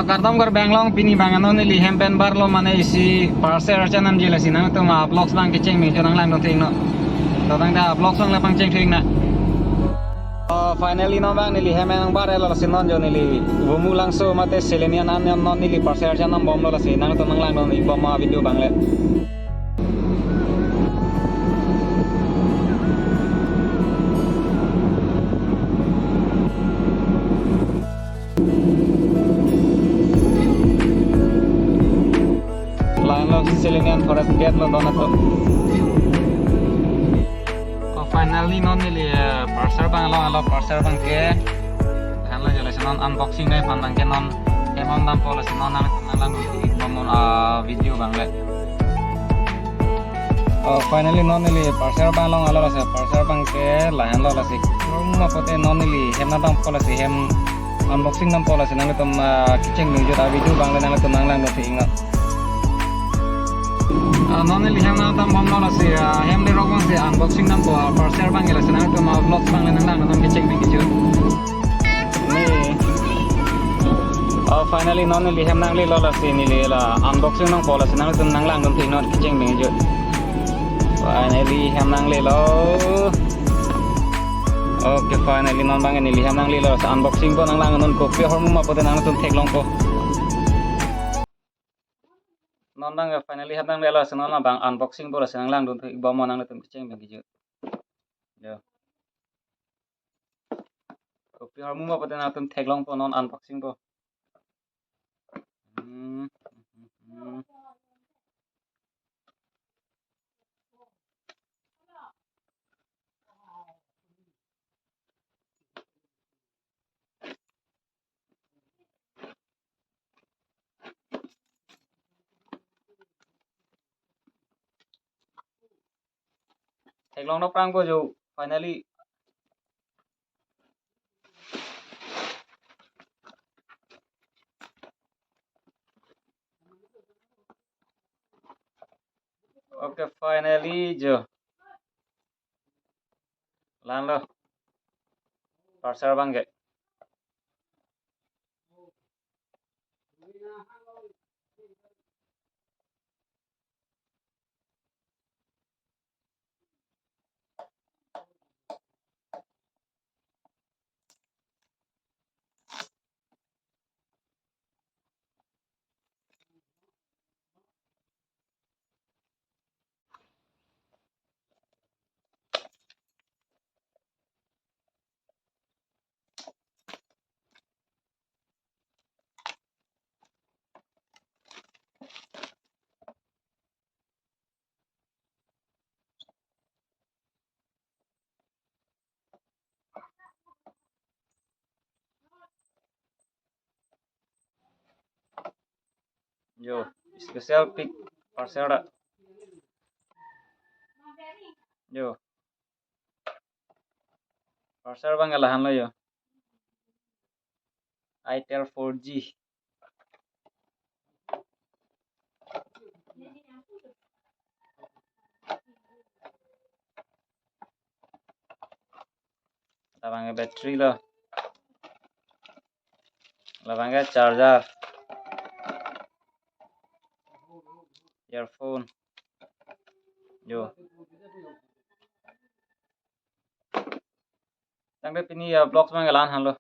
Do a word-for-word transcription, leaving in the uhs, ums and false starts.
Kardom Karbi Anglong, pini abang non neli hem pen barlo mane isi parcel arjan namji, lasi nangtum a-vlogs abang kecheng me jo nanglangdun thik non. To tangte a-vlogs abang le pangcheng thik non. Oh, finally non abang neli hem pen nangbarlo, lasi non jo neli Bumulangso mate Silonijan an non neli parcel arjan nambomlo, lasi nangtum nanglangdun ikbom a-video abang le. Lahenlo Silonijan Forest Gate lo don atum. Oh, finally non neli, eh, parcel abang lo, lo parcel abang ke. Lahenlo jo, lasi non unboxing dai aphan abang ke non hem ong dampo, lasi non nangtum nanglang ikbom non a-video abang le. Oh, finally non neli parcel abang longlo, lasi parcel abang ke lahenlo, lasi. Room apote non neli hem nangdampo, lasi hem unboxing dampo, lasi nangtum, ah, kecheng me jo a-video abang le nangtum nanglangdun thik non. Ah, non neli hem nangdambomlo, lasi, ah, hem le rok abang si unboxing dampo, ah, parcel abang ke, lasi nangtum a-vlogs abang le nanglangdun kecheng me jo. Ni. Oh, finally non neli hem nanglelo, lasi neli la unboxing nangpo, lasi nangtum nanglangdun thik non kecheng me jo. Finally hem nanglelo. Okay, finally non abang neli hem nanglelo, lasi unboxing po nanglangdun, kopi ahormu ma pote nangtum theklongpo. Non abang finally hem nanglelo, lasi non abang unboxing po, lasi nanglangdun thik ikbom non nangtum kecheng me jo. Yo. Kopi ahormu ma pote nangtum theklongpo, non unboxing po. Hmm, hmm, hmm. Theklong nangprangpo jo, finally. Okay, finally jo. Lahenlo. Parcel abang ke. Yo, special pick parcel da. Yo. Parcel abang ke lahenlo yo. Itel four G. Labang ke battery lo. Labang ke charger. Earphone. Yo. Tangte pini a-vlogs abang ke la-an henlo.